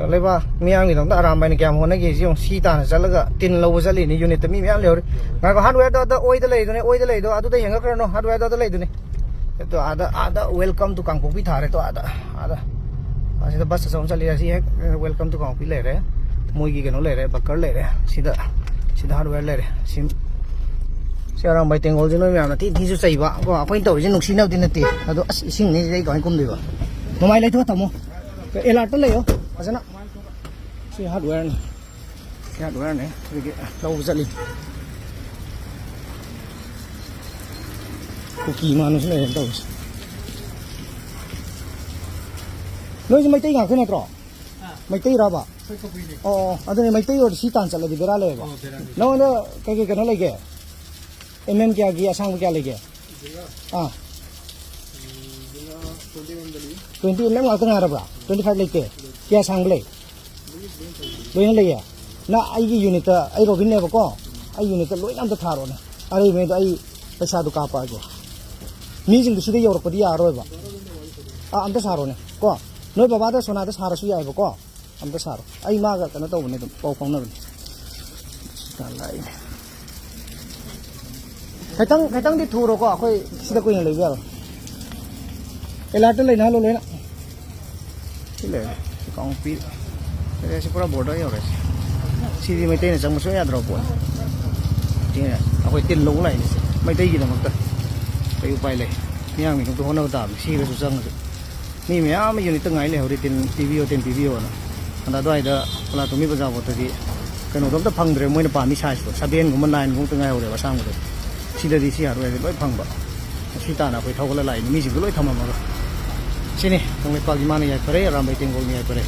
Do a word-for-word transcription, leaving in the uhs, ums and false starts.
ꯂꯩꯕ ꯃꯤꯌꯥꯝꯒꯤꯗꯃꯛꯇ ꯑꯔꯥꯝꯕꯥꯏꯅ ꯀꯌꯥꯝ ꯍꯣꯠꯅꯒꯦ? ꯁꯤ ꯌꯦꯡꯉꯨ, ꯁꯤ ꯇꯥꯟꯅ ꯆꯠꯂꯒ ꯇꯤꯟ ꯂꯧꯕ ꯆꯠꯂꯤꯅꯤ꯫ ꯌꯨꯅꯤꯠꯇ ꯃꯤ ꯃꯌꯥꯝ ꯂꯩꯍꯧꯔꯤ꯫ ꯉꯥꯏꯈꯣ, ꯍꯥꯔꯗꯋꯦꯌꯔꯗꯣ ꯑꯗ ꯑꯣꯏꯗ ꯂꯩꯗꯨꯅꯦ, ꯑꯣꯏꯗ ꯂꯩꯗꯣ ꯑꯗꯨꯗ ꯌꯦꯡꯉꯛꯈ꯭ꯔꯅꯣ, ꯍꯥꯔꯗꯋꯦꯌꯔꯗꯣ ꯑꯗ ꯂꯩꯗꯨꯅꯦ꯫ ꯑꯗꯣ ꯑꯥꯗ, ꯑꯥꯗ welcome to ꯀꯥꯡꯄꯣꯛꯄꯤ ꯊꯥꯔꯦ꯫ ꯇꯣ ꯑꯥꯗ, ꯑꯥꯗ ꯑꯁꯤꯗ ꯕꯁ ꯑꯆꯧꯕ ꯑꯃ ꯆꯠꯂꯤ꯫ ꯑꯁꯤ ꯍꯦꯛ welcome to ꯀꯥꯡꯄꯣꯛꯄꯤ ꯂꯩꯔꯦ꯫ ꯃꯣꯏꯒꯤ ꯀꯩꯅꯣ ꯂꯩꯔꯦ, ꯕꯀꯔ ꯂꯩꯔꯦ꯫ ꯁꯤꯗ, ꯁꯤꯗ ꯍꯥꯔꯗꯋꯦꯌꯔ ꯂꯩꯔꯦ꯫ ꯁꯤ, ꯁꯤ ꯑꯔꯥꯝꯕꯥꯏ ꯇꯦꯡꯒꯣꯜꯁꯦ ꯅꯣꯏ ꯃꯌꯥꯝꯅ ꯊꯤ ꯊꯤꯁꯨ ꯆꯩꯕ ꯀꯣ꯫ ꯑꯩꯈꯣꯏꯅ ꯇꯧꯔꯤꯁꯦ ꯅꯨꯡꯁꯤꯅꯕꯗꯤ ꯅꯠꯇꯦ꯫ ꯑꯗꯣ ꯑꯁ, ꯏꯁꯤꯡꯅꯤ ꯁꯤꯗ ꯑꯩ ꯀꯃꯥꯏꯅ ꯀꯨꯝꯗꯣꯏꯕ? ꯃꯃꯥꯏ ꯂꯩꯊꯣꯛꯑ ꯊꯝꯃꯣ꯫ ꯑꯦꯂꯥꯔꯠꯇ ꯂꯩꯌꯣ ꯐꯖꯅ꯫ ꯁꯤ ꯍꯥꯔꯗꯋꯦꯌꯔꯅꯤ꯫ ꯁꯤ ꯍꯥꯔꯗꯋꯦꯌꯔꯅꯤ꯫ ꯑꯗꯨꯒꯤ ꯂꯧꯕ ꯆꯠꯂꯤ꯫ ꯀꯨꯀꯤ ꯃꯥꯟꯕꯁꯨ ꯂꯩꯔꯦ ꯇꯧꯔꯤꯁꯦ꯫ ꯅꯣꯏꯁꯦ ꯃꯩꯇꯩ ꯉꯥꯛꯇ ꯅꯠꯇ꯭ꯔꯣ? ꯃꯩꯇꯩꯔꯕ? ꯑꯩꯈꯣꯏ ꯀꯕꯨꯏꯅꯦ꯫ ꯑꯣ, ꯑꯣ, ꯑꯗꯨꯅꯦ, ꯃꯩꯇꯩ ꯑꯣꯏꯔꯗꯤ ꯁꯤ ꯇꯥꯟ ꯆꯠꯂꯗꯤ ꯕꯦꯔꯥ ꯂꯩꯌꯦꯕ꯫ ꯑꯣ, ꯕꯦꯔꯥ ꯂꯩ꯫ ꯅꯉꯣꯟꯗ ꯀꯩ ꯀꯩ ꯀꯩꯅꯣ ꯂꯩꯒꯦ? ꯑꯦꯝ ꯑꯦꯝ ꯀꯌꯥꯒꯤ ꯑꯁꯥꯡꯕ ꯀꯌꯥ ꯂꯩꯒꯦ? ꯑꯥ꯫ ꯇ꯭ꯋꯦꯟꯇꯤ ꯑꯦꯝ ꯑꯦꯝ ꯉꯥꯛꯇ ꯉꯥꯏꯔꯕ꯭ꯔꯥ? ꯇ꯭ꯋꯦꯟꯇꯤ ꯐꯥꯏꯚ ꯂꯩꯇꯦ? ꯀꯌꯥ ꯁꯥꯡꯕ ꯂꯩ? ꯂꯣꯏꯅ ꯂꯩꯌꯦ꯫ ꯅ ꯑꯩꯒꯤ ꯌꯨꯅꯤꯠꯇ, ꯑꯩ ꯔꯣꯕꯤꯟꯅꯦꯕꯀꯣ, ꯑꯩ ꯌꯨꯅꯤꯠꯇ ꯂꯣꯏꯅ ꯑꯝꯇ ꯊꯥꯔꯣꯅꯦ꯫ ꯑꯔꯩꯕꯉꯩꯗꯣ ꯑꯩ ꯄꯩꯁꯥꯗꯣ ꯀꯥꯞꯄꯛꯑꯒꯦ꯫ ꯃꯤꯁꯤꯡꯗꯨ ꯁꯤꯗ ꯌꯧꯔꯛꯄꯗꯤ ꯌꯥꯔꯔꯣꯏꯕ꯫ ꯑꯥ, ꯑꯝꯇ ꯁꯥꯔꯣꯅꯦ ꯀꯣ꯫ ꯅꯣꯏ ꯕꯕꯥꯗ ꯁꯣꯅꯥꯗ ꯁꯥꯔꯁꯨ ꯌꯥꯏꯕꯀꯣ꯫ ꯑꯝꯇ ꯁꯥꯔꯣ꯫ ꯑꯩ ꯃꯥꯒ ꯀꯩꯅꯣ ꯇꯧꯕꯅꯦ, ꯑꯗꯨꯝ ꯄꯥꯎ ꯐꯥꯎꯅꯕꯅꯦ꯫ ꯁꯤ ꯇꯥꯟ ꯂꯥꯛꯏꯅꯦ꯫ ꯈꯤꯇꯪ, ꯈꯤꯇꯪꯗꯤ ꯊꯨꯔꯣꯀꯣ, ꯑꯩꯈꯣꯏ ꯁꯤꯗ ꯀꯨꯏꯅ ꯂꯩꯕ ꯌꯥꯔꯣꯏ꯫ ꯑꯦꯂꯥꯔꯠꯇ ꯂꯩꯅꯍꯜꯂꯣ ꯂꯣꯏꯅ꯫ ꯁꯤ ꯂꯩꯔꯦ꯫ ꯁꯤ ꯀꯥꯡꯄꯣꯛꯄꯤ꯫ ꯁꯤ ꯄꯨꯔꯥ ꯕꯣꯔꯗꯔ ꯌꯧꯔꯦ꯫ ꯁꯤꯗꯤ ꯃꯩꯇꯩꯅ ꯆꯪꯕ ꯁꯨꯡꯌꯥ ꯌꯥꯗ꯭ꯔꯕ ꯄꯣꯠꯅꯤ꯫ ꯁꯤꯅ ꯑꯩꯈꯣꯏ ꯇꯤꯜ ꯂꯧꯕ ꯂꯥꯛꯏꯅꯦ ꯁꯤ꯫ ꯃꯩꯇꯩꯒꯤꯗꯃꯛꯇ ꯀꯩ ꯎꯄꯥꯏ ꯂꯩ? ꯃꯤꯌꯥꯝꯒꯤꯗꯃꯛꯇ ꯍꯣꯠꯅꯕ ꯇꯥꯕꯅꯤ꯫ ꯁꯤꯔꯁꯨ ꯆꯪꯉꯁꯨ꯫ ꯃꯤ ꯃꯌꯥꯝ ꯑꯃ ꯌꯨꯅꯤꯠꯇ ꯉꯥꯏ ꯂꯩꯍꯧꯔꯤ, ꯇꯤꯟ ꯄꯤꯕꯤꯌꯣ, ꯇꯤꯟ ꯄꯤꯕꯤꯌꯣꯅ꯫ ꯑꯗ ꯑꯗꯨꯋꯥꯏꯗ ꯄꯂꯥꯇꯣꯝꯕꯤ ꯕꯖꯥꯔ ꯐꯥꯎꯇꯗꯤ ꯀꯩꯅꯣꯗꯣ ꯑꯝꯇ ꯐꯪꯗ꯭ꯔꯦ, ꯃꯣꯏꯅ ꯄꯥꯝꯃꯤ ꯁꯥꯏꯖꯇꯣ, ꯁꯚꯦꯟꯒꯨꯝꯕ, ꯅꯥꯏꯟꯒꯨꯝꯕ ꯉꯥꯏꯍꯧꯔꯦꯕ ꯑꯁꯥꯡꯕꯗꯣ꯫ ꯁꯤꯗꯗꯤ ꯁꯤ ꯍꯥꯔꯗꯋꯦꯌꯔꯁꯦ ꯂꯣꯏ ꯐꯪꯕ꯫ ꯁꯤ ꯇꯥꯟꯅ ꯑꯩꯈꯣꯏ ꯊꯧꯒꯠꯂ ꯂꯥꯛꯏꯅꯦ, ꯃꯤꯁꯤꯡꯗꯣ ꯂꯣꯏ ꯊꯝꯃꯝꯃꯒ꯫ ꯁꯤꯅꯤ ꯀꯪꯂꯩꯄꯥꯛ ꯏꯃꯥꯅ ꯌꯥꯏꯐꯔꯦ, ꯑꯔꯥꯝꯕꯥꯏ ꯇꯦꯡꯒꯣꯜꯅ ꯌꯥꯏꯐꯔꯦ꯫